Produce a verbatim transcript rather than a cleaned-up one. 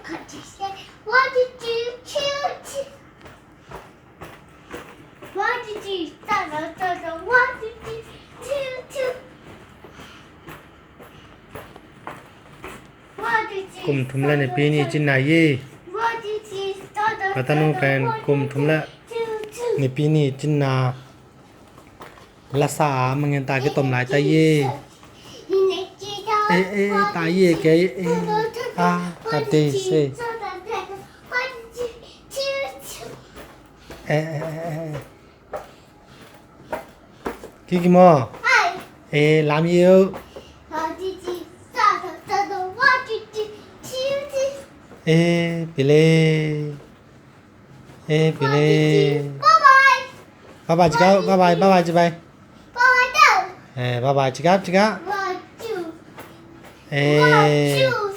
What did you do? What did you do? What did you do? What did you do? What did you do? Kum thum le nipi ni cinna hi. What did you do? Ka tanu pen kum thum le nipi ni cinna. Lasa a mangin ta kitom lai ta ye. E, e, ta ye ke, e. A, ka te se. E, e, e, e. Kiki mo. E, lam ye. E, pile. E, pile. Bye bye. Bye bye, cikau. Bye bye, bye bye, cikau. E, bye bye, cikau, cikau. E.